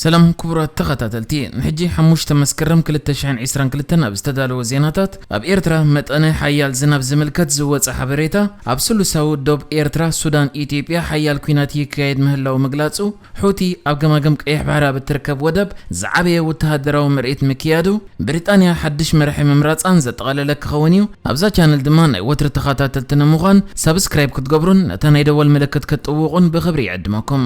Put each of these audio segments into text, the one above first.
ሰላም ክቡራት ተኸታተልቲ፣ ንሕጂ ሓሙሽተ መስከረም ክልተ ሽሕን ዕስራን ክልተን ኣብ ዝተዳለወ ዜናታት፣ ኣብ ኤርትራ መጠነ ሓያል ዝናብ ዝምልከት ዝወጸ ሓበሬታ፣ ኣብ ስሉሳዊ ዶብ ኤርትራ፣ ሱዳን፣ ኢትዮጵያ ሓያል ኲናት ይካየድ ምህላው ምግላጹ፣ ሑቲ ኣብ ገማግም ቀይሕ ባሕሪ ኣብ እትርከብ ወደብ ዝዓበየ ወተሃደራዊ ምርኢት ምክያዱ፣ ብሪጣንያ ሓድሽ መራሒ ምምራጻን ዘጠቓለለ ክኸውን እዩ። ኣብዛ ቻነል ድማ ናይ ወትሪ ተኸታተልቲ ንምዃን ሳብስክራይብ ክትገብሩን ነታ ናይ ደወል ምልክት ክትጥውቑን ብኽብሪ ይዕድመኩም።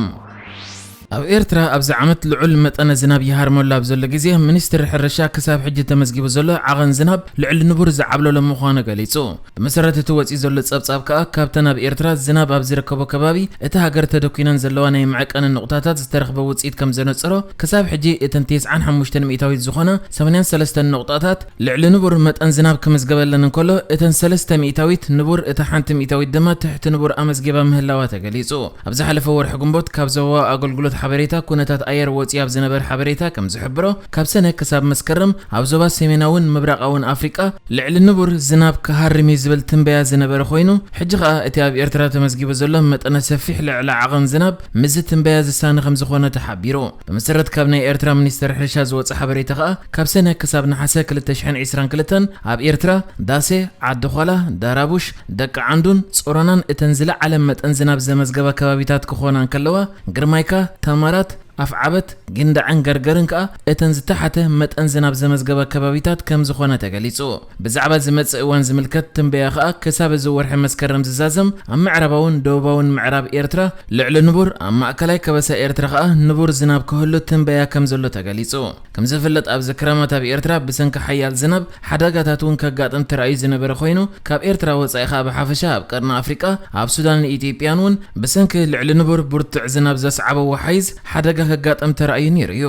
ኣብ ኤርትራ ኣብዚ ዓመት ልዑል መጠነ ዝናብ ይሃርመሉ ኣብ ዘሎ ግዜ፣ ሚኒስትሪ ሕርሻ ክሳብ ሕጂ ተመዝጊቡ ዘሎ ዓቐን ዝናብ ልዕሊ ንቡር ዝዓብለሎ ምዃኑ ገሊጹ። ብመሰረት እቲ ወጺኡ ዘሎ ጸብጻብ ከኣ፣ ካብተን ኣብ ኤርትራ ዝናብ ኣብ ዝርከቦ ከባቢ እቲ ሃገር ተደኲነን ዘለዋ ናይ መዕቀኒ ንቑጣታት ዝተረኽበ ውጽኢት ከም ዘነጽሮ፣ ክሳብ ሕጂ እተን ተስዓን ሓሙሽተን ሚእታዊት ዝኾና ሰማንያን ሰለስተን ንቑጣታት ልዕሊ ንቡር መጠን ዝናብ ክምዝገበለን እንከሎ፣ እተን ሰለስተ ሚእታዊት ንቡር፣ እታ ሓንቲ ሚእታዊት ድማ ትሕቲ ንቡር ኣመዝጊባ ምህላዋ ተገሊጹ። ኣብ ዝሓለፈ ወርሒ ግንቦት፣ ካብ ዞባዊ ኣገልግሎት ሓበሬታ ኩነታት ኣየር ወጺኡ ኣብ ዝነበረ ሓበሬታ ከም ዝሕብሮ፣ ካብ ሰነ ክሳብ መስከረም ኣብ ዞባ ሰሜናውን ምብራቓውን ኣፍሪቃ ልዕሊ ንቡር ዝናብ ክሃርም እዩ ዝብል ትንበያ ዝነበረ ኮይኑ፣ ሕጂ ኸኣ እቲ ኣብ ኤርትራ ተመዝጊቡ ዘሎ መጠነ ሰፊሕ ልዕሊ ዓቐን ዝናብ ምስዚ ትንበያ ዝሳነ ከም ዝኾነ ተሓቢሩ። ብመሰረት ካብ ናይ ኤርትራ ሚኒስተር ሕርሻ ዝወጸ ሓበሬታ ኸኣ፣ ካብ ሰነ ክሳብ ነሓሰ ክልተ ሽሕን ዕስራን ክልተን ኣብ ኤርትራ ዳሴ፣ ዓዲ ዃላ፣ ዳራቡሽ፣ ደቂ ዓንዱን ጾሮናን እተን ዝለዓለ መጠን ዝናብ ዘመዝገባ ከባቢታት ክኾና እንከለዋ፣ ግርማይካ፣ ታማራት፣ ኣፍዓበት፣ ጊንዳዕን ገርገርን ከኣ እተን ዝተሓተ መጠን ዝናብ ዘመዝገባ ከባቢታት ከም ዝኾነ ተገሊጹ። ብዛዕባ ዝመጽእ እዋን ዝምልከት ትንበያ ከኣ ክሳብ እዚ ወርሒ መስከረም ዝዛዘም ኣብ ምዕራባውን ደቡባውን ምዕራብ ኤርትራ ልዕሊ ንቡር፣ ኣብ ማእከላይ ከበሳ ኤርትራ ከኣ ንቡር ዝናብ ክህሉ ትንበያ ከም ዘሎ ተገሊጹ። ከም ዝፍለጥ ኣብዚ ክረማት ኣብ ኤርትራ ብሰንኪ ሓያል ዝናብ ሓደጋታት እውን ከጋጥም ተራእዩ ዝነበረ ኮይኑ፣ ካብ ኤርትራ ወጻኢ ከኣ ብሓፈሻ ኣብ ቀርኒ ኣፍሪቃ፣ ኣብ ሱዳንን ኢትዮጵያን እውን ብሰንኪ ልዕሊ ንቡር ብርቱዕ ዝናብ ዘስዓቦ ወሓይዝ ሓደጋ ከጋጥም ተራእዩ ነይሩ እዩ።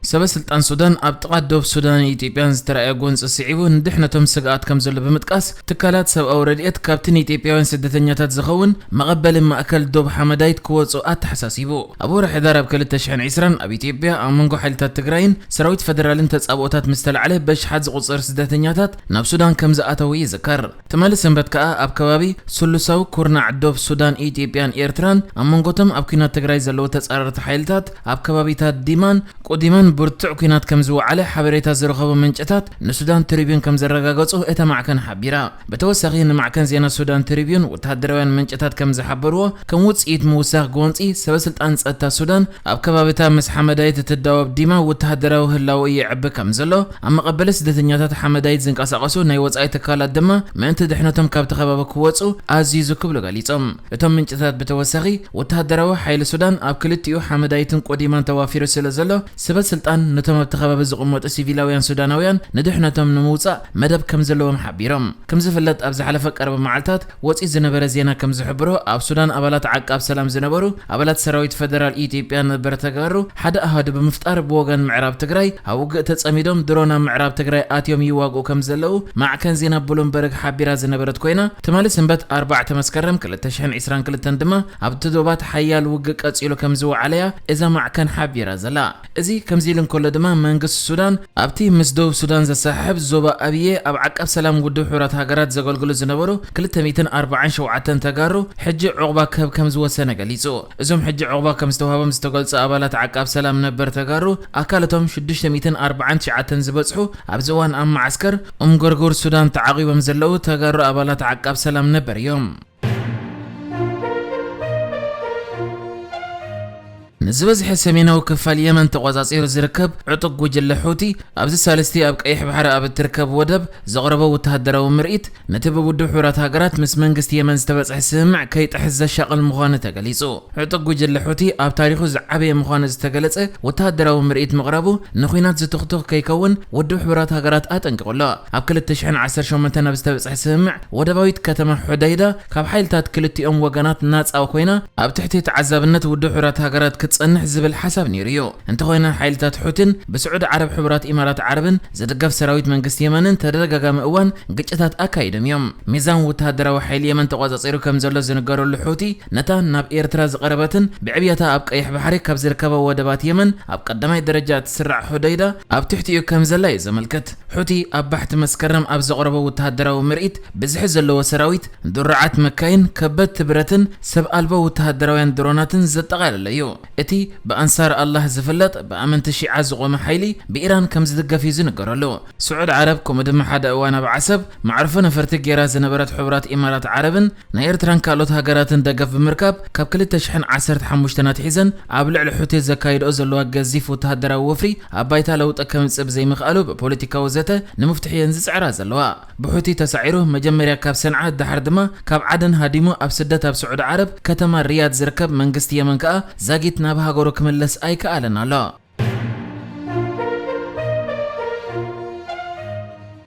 ሰበ ስልጣን ሱዳን ኣብ ጥቓ ዶብ ሱዳንን ኢትዮጵያን ዝተራእየ ጎንፂ ስዒቡ ንድሕነቶም ስግኣት ከም ዘሎ ብምጥቃስ፣ ትካላት ሰብኣዊ ረድኤት ካብቲ ንኢትዮጵያውያን ስደተኛታት ዝኸውን መቐበሊ ማእከል ዶብ ሓመዳይት ክወፁ ኣተሓሳሲቡ። ኣብ ወርሒ ሕዳር ኣብ ክልተ ሽሕን ዕስራን ኣብ ኢትዮጵያ ኣብ መንጎ ሓይልታት ትግራይን ሰራዊት ፈደራልን ተጻብኦታት ምስ ተላዕለ በሽሓት ዝቑጸር ስደተኛታት ናብ ሱዳን ከም ዝኣተዉ ይዝከር። ትማሊ ሰንበት ከኣ ኣብ ከባቢ ስሉሳዊ ኩርናዕ ዶብ ሱዳን፣ ኢትዮጵያን ኤርትራን ኣብ መንጎቶም ኣብ ኲናት ትግራይ ዘለዉ ተጻረርቲ ሓይልታት ኣብ ከባቢታት ዲማን ቁዲማን ብርቱዕ ኲናት ከም ዝወዓለ ሓበሬታ ዝረኸቡ ምንጭታት ንሱዳን ትሪቢዩን ከም ዘረጋገጹ እታ ማዕከን ሓቢራ። ብተወሳኺ ንማዕከን ዜና ሱዳን ትሪቢዩን ወተሃደራውያን ምንጭታት ከም ዝሓበርዎ፣ ከም ውጽኢት ምውሳኽ ጎንጺ ሰበ ስልጣን ጸጥታ ሱዳን ኣብ ከባቢታ ምስ ሓመዳይት እትዳወብ ዲማ ወተሃደራዊ ህላወ ይዕቢ ከም ዘሎ፣ ኣብ መቐበሊ ስደተኛታት ሓመዳይት ዝንቀሳቐሱ ናይ ወጻኢ ትካላት ድማ ምእንቲ ድሕነቶም ካብቲ ከባቢ ክወጹ ኣዚዙ ክብሉ ገሊጾም። እቶም ምንጭታት ብተወሳኺ፣ ወተሃደራዊ ሓይሊ ሱዳን ኣብ ክልቲኡ ሓመዳይትን ቆዲማን ተዋፊሩ ስለ ዘሎ፣ ሰበ ስልጣን ነቶም ኣብቲ ከባቢ ዝቕመጡ ሲቪላውያን ሱዳናውያን ንድሕነቶም ንምውጻእ መደብ ከም ዘለዎም ሓቢሮም። ከም ዝፍለጥ፣ ኣብ ዝሓለፈ ቀረባ መዓልታት ወጺኡ ዝነበረ ዜና ከም ዝሕብሮ፣ ኣብ ሱዳን ኣባላት ዓቃብ ሰላም ዝነበሩ ኣባላት ሰራዊት ፈደራል ኢትዮጵያ ነበር ተጋሩ ሓደ ኣሃዱ ብምፍጣር ብወገን ምዕራብ ትግራይ ኣብ ውግእ ተጸሚዶም ድሮ ናብ ምዕራብ ትግራይ ኣትዮም ይዋግኡ ከም ዘለዉ ማዕከን ዜና ብሉምበርግ ሓቢራ ዝነበረት ኮይና፣ ትማሊ ሰንበት ኣርባዕተ መስከረም ክልተ ሽሕን ዕስራን ክልተን ድማ ኣብቲ ዶባት ሓያል ውግእ ቀጺሉ ከም ዝወዓለያ እዛ ማዕከን ሓቢራ ዘላ። እዚ ከምዚ ኢሉ እንከሎ ድማ መንግስቲ ሱዳን ኣብቲ ምስ ደቡብ ሱዳን ዘሰሓሕብ ዞባ ኣብየ ኣብ ዓቃብ ሰላም ውድብ ሕቡራት ሃገራት ዘገልግሉ ዝነበሩ ክልተ ሚእትን ኣርባዓን ሸውዓተን ተጋሩ ሕጂ ዑቕባ ክህብ ከም ዝወሰነ ገሊጹ። እዞም ሕጂ ዑቕባ ከም ዝተዋህቦም ዝተገልጹ ኣባላት ዓቃብ ሰላም ነበር ተጋሩ ኣካለቶም ሽዱሽተ ሚእትን ኣርባዓን ትሽዓተን ዝበጽሑ ኣብዚ እዋን ኣብ መዓስከር ኡምጎርጎር ሱዳን ተዓቒቦም ዘለዉ ተጋሩ ኣባላት ዓቃብ ሰላም ነበር እዮም። ንዝበዝሐ ሰሜናዊ ክፋል የመን ተቖጻጺሩ ዝርከብ ዕጡቕ ጉጅለ ሑቲ ኣብዚ ሳልስቲ ኣብ ቀይሕ ባሕሪ ኣብ እትርከብ ወደብ ዘቕረቦ ወተሃደራዊ ምርኢት፣ ነቲ ብውድብ ሕቡራት ሃገራት ምስ መንግስቲ የመን ዝተበጽሐ ስምምዕ ከይጥሕስ ዘሻቕል ምዃኑ ተገሊጹ። ዕጡቕ ጉጅለ ሑቲ ኣብ ታሪኹ ዝዓበየ ምዃኑ ዝተገለጸ ወተሃደራዊ ምርኢት ምቕራቡ፣ ንኹናት ዝትኽትኽ ከይከውን ውድብ ሕቡራት ሃገራት ኣጠንቂቑ ኣሎ። ኣብ ክልተ ሽሕን ዓሰርተ ሸሞንተን ኣብ ዝተበጽሐ ስምምዕ፣ ወደባዊት ከተማ ሑደይዳ ካብ ሓይልታት ክልቲኦም ወገናት ናጻ ኮይና፣ ኣብ ትሕቲ ተዓዛብነት ውድብ ሕቡራት ሃገራት ክጸንሕ ዝብል ሓሳብ ነይሩ እዩ። እንተኾይነ ሓይልታት ሑቲን ብስዑዲ ዓረብ ሕቡራት ኢማራት ዓረብን ዝድገፍ ሰራዊት መንግስቲ የመንን ተደጋጋሚ እዋን ግጭታት ኣካይዶም እዮም። ሚዛን ወተሃደራዊ ሓይሊ የመን ተቖጻጺሩ ከም ዘሎ ዝንገረሉ ሑቲ፣ ነታ ናብ ኤርትራ ዝቐረበትን ብዕብየታ ኣብ ቀይሕ ባሕሪ ካብ ዝርከባ ወደባት የመን ኣብ ቀዳማይ ደረጃ እትስራዕ ሑደይዳ ኣብ ትሕቲኡ ከም ዘላ እዩ ዘመልክት። ሑቲ ኣብ ባሕቲ መስከረም ኣብ ዘቕረቦ ወተሃደራዊ ምርኢት፣ ብዝሒ ዘለዎ ሰራዊት፣ ድሩዓት መካይን፣ ከበድቲ ብረትን ሰብ ኣልቦ ወተሃደራውያን ድሮናትን ዘጠቓለለ እዩ። እቲ ብኣንሳር ኣላህ ዝፍለጥ፣ ብኣመንቲ ሺዓ ዝቖመ ሓይሊ፣ ብኢራን ከም ዝድገፍ እዩ ዝንገረሉ። ስዑድ ዓረብ፣ ከምኡ ድማ ሓደ እዋን ኣብ ዓሰብ መዕርፎ ነፈርቲ ገይራ ዝነበረት ሕቡራት ኢማራት ዓረብን ናይ ኤርትራን ካልኦት ሃገራትን ደገፍ ብምርካብ፣ ካብ ክልተ ሽሕን ዓሰርተ ሓሙሽተን ኣትሒዘን ኣብ ልዕሊ ሑቲ ዘካይድኦ ዘለዋ ገዚፍ ወተሃደራዊ ወፍሪ ኣብ ባይታ ለውጢ ከምጽእ ብዘይምኽኣሉ ብፖለቲካዊ ዘተ ንምፍትሑ እየን ዝጽዕራ ዘለዋ። ብሑቲ ተሳዒሩ መጀመርያ ካብ ሰንዓ፣ ድሓር ድማ ካብ ዓደን ሃዲሙ ኣብ ስደት ኣብ ስዑዲ ዓረብ ከተማ ሪያድ ዝርከብ መንግስቲ የመን ከኣ ዛጊት ናብ ሃገሩ ክምለስ ኣይከኣለን ኣሎ።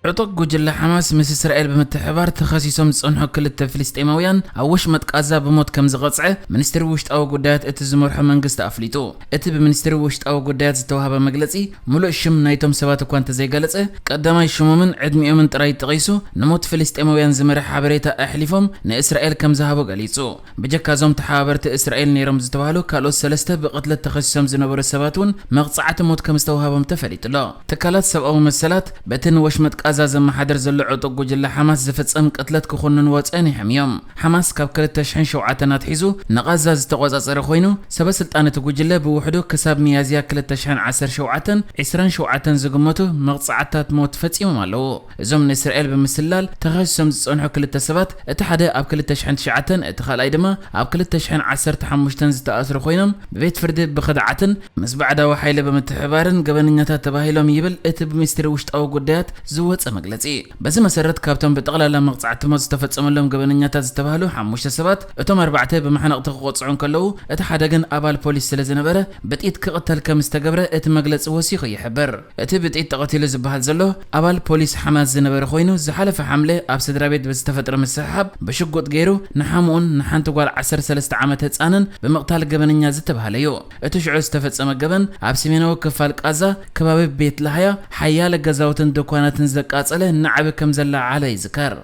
ዕጡቕ ጉጅለ ሓማስ ምስ እስራኤል ብምትሕባር ተኸሲሶም ዝጸንሑ ክልተ ፍልስጤማውያን ኣብ ወሽመጥ ቃዛ ብሞት ከም ዝቐጽዐ ሚኒስትሪ ውሽጣዊ ጉዳያት እቲ ዝመርሖ መንግስቲ ኣፍሊጡ። እቲ ብሚኒስትሪ ውሽጣዊ ጉዳያት ዝተዋህበ መግለጺ፣ ምሉእ ሽም ናይቶም ሰባት እኳ እንተዘይገለጸ፣ ቀዳማይ ሽሞምን ዕድሚኦምን ጥራይ ጠቒሱ ንሞት ፍልስጤማውያን ዝመርሕ ሓበሬታ ኣሕሊፎም ንእስራኤል ከም ዝሃቡ ገሊጹ። ብጀካ እዞም ተሓባበርቲ እስራኤል ነይሮም ዝተባህሉ ካልኦት ሰለስተ ብቕትለት ተኸሲሶም ዝነበሩ ሰባት እውን መቕጻዕቲ ሞት ከም ዝተዋህቦም ተፈሊጡ ኣሎ። ትካላት ሰብኣዊ መሰላት በቲ ንወሽመጥ ቃዛ ዘመሓደር ዘሎ ዕጡቕ ጉጅለ ሓማስ ዝፍጸም ቅትለት ክኹንንዎ ጸኒሖም እዮም። ሓማስ ካብ ክልተ ሽሕን ሸውዓተን ኣትሒዙ ንቓዛ ዝተቖጻጸረ ኮይኑ፣ ሰበ ስልጣን እቲ ጉጅለ ብውሕዱ ክሳብ ሚያዝያ ክልተ ሽሕን ዓሰርተ ሸውዓተን፣ ዕስራን ሸውዓተን ዝግመቱ መቕጻዕትታት ሞት ፈጺሞም ኣለዉ። እዞም ንእስራኤል ብምስላል ተኸሲሶም ዝጸንሑ ክልተ ሰባት፣ እቲ ሓደ ኣብ ክልተ ሽሕን ትሽዓተን፣ እቲ ካልኣይ ድማ ኣብ ክልተ ሽሕን ዓሰርተ ሓሙሽተን ዝተኣስሩ ኮይኖም፣ ብቤት ፍርዲ ብኽድዓትን ምስ ባዕዳዊ ሓይሊ ብምትሕባርን ገበነኛታት ተባሂሎም ይብል እቲ ብሚኒስትሪ ውሽጣዊ ጉዳያት ዝወጸ መግለጺ። በዚ መሰረት፣ ካብቶም ብጠቕላላ መቕጻዕቲ ሞት ዝተፈጸመሎም ገበነኛታት ዝተባህሉ ሓሙሽተ ሰባት፣ እቶም ኣርባዕተ ብመሕነቕቲ ክቐጽዑ እንከለዉ፣ እቲ ሓደ ግን ኣባል ፖሊስ ስለ ዝነበረ፣ ብጥይት ክቕተል ከም ዝተገብረ እቲ መግለጺ ወሲኹ ይሕብር። እቲ ብጥይት ተቐቲሉ ዝበሃል ዘሎ ኣባል ፖሊስ ሓማስ ዝነበረ ኮይኑ፣ ዝሓለፈ ሓምለ ኣብ ስድራ ቤት ብዝተፈጥረ ምስሕሓብ ብሽጉጥ ገይሩ ንሓሙኡን ንሓንቲ ጓል ዓሰርተ ሰለስተ ዓመት ህጻንን ብምቕታል ገበነኛ ዝተባህለ እዩ። እቲ ሽዑ ዝተፈጸመ ገበን ኣብ ሰሜናዊ ክፋል ቃዛ ከባቢ ቤት ላህያ ሓያለ ገዛውትን ድኳናትን ዘቃጸለ ናዕቢ ከም ዘለዓዓለ ይዝከር።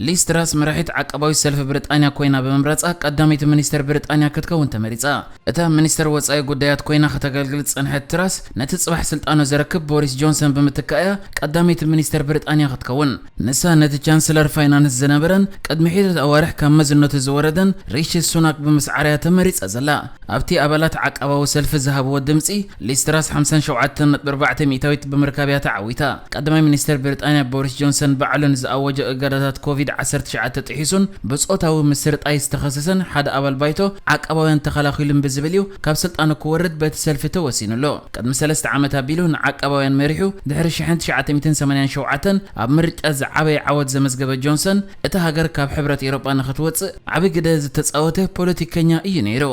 ሊዝ ትራስ መራሒት ዓቃባዊት ሰልፊ ብሪጣንያ ኮይና ብምምራጻ ቀዳመይቲ ሚኒስተር ብሪጣንያ ክትከውን ተመሪጻ። እታ ሚኒስተር ወጻኢ ጉዳያት ኮይና ከተገልግል ዝጸንሐት ትራስ፣ ነቲ ጽባሕ ስልጣኑ ዘረክብ ቦሪስ ጆንሰን ብምትካእ እያ ቀዳመይቲ ሚኒስተር ብሪጣንያ ክትከውን። ንሳ ነቲ ቻንስለር ፋይናንስ ዝነበረን ቅድሚ ሒደት ኣዋርሕ ካብ መዝነቱ ዝወረደን ሪሺ ሱናክ ብምስዓር እያ ተመሪጻ ዘላ። ኣብቲ ኣባላት ዓቃባዊ ሰልፊ ዝሃብዎ ድምጺ፣ ሊዝ ትራስ ሓምሳን ሸውዓተን ነጥቢ ኣርባዕተ ሚእታዊት ብምርካብ እያ ተዓዊታ። ቀዳማይ ሚኒስተር ብሪጣንያ ቦሪስ ጆንሰን ባዕሉ ንዝኣወጆ እገዳታት ኮቪድ ዓሰርተ ትሽዓተ ጥሒሱን ብጾታዊ ምስርጣይ ዝተኸሰሰን ሓደ ኣባል ባይቶ ዓቃባውያን ተኸላኺሉን ብዝብል እዩ ካብ ስልጣኑ ክወርድ በቲ ሰልፊ ተወሲኑ ኣሎ። ቅድሚ ሰለስተ ዓመት ኣቢሉ ንዓቃባውያን መሪሑ ድሕሪ ሽሕን ትሽዓተ ሚእትን ሰማንያን ሸውዓተን ኣብ ምርጫ ዝዓበየ ዓወት ዘመዝገበ ጆንሰን፣ እታ ሃገር ካብ ሕብረት ኤውሮጳ ንኽትወጽእ ዓቢ ግደ ዝተጻወተ ፖለቲከኛ እዩ ነይሩ።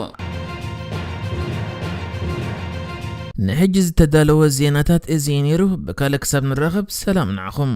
ንሕጂ ዝተዳለወ ዜናታት እዚ እዩ ነይሩ። ብካልእ ክሳብ ንራኸብ፣ ሰላም ንዓኹም።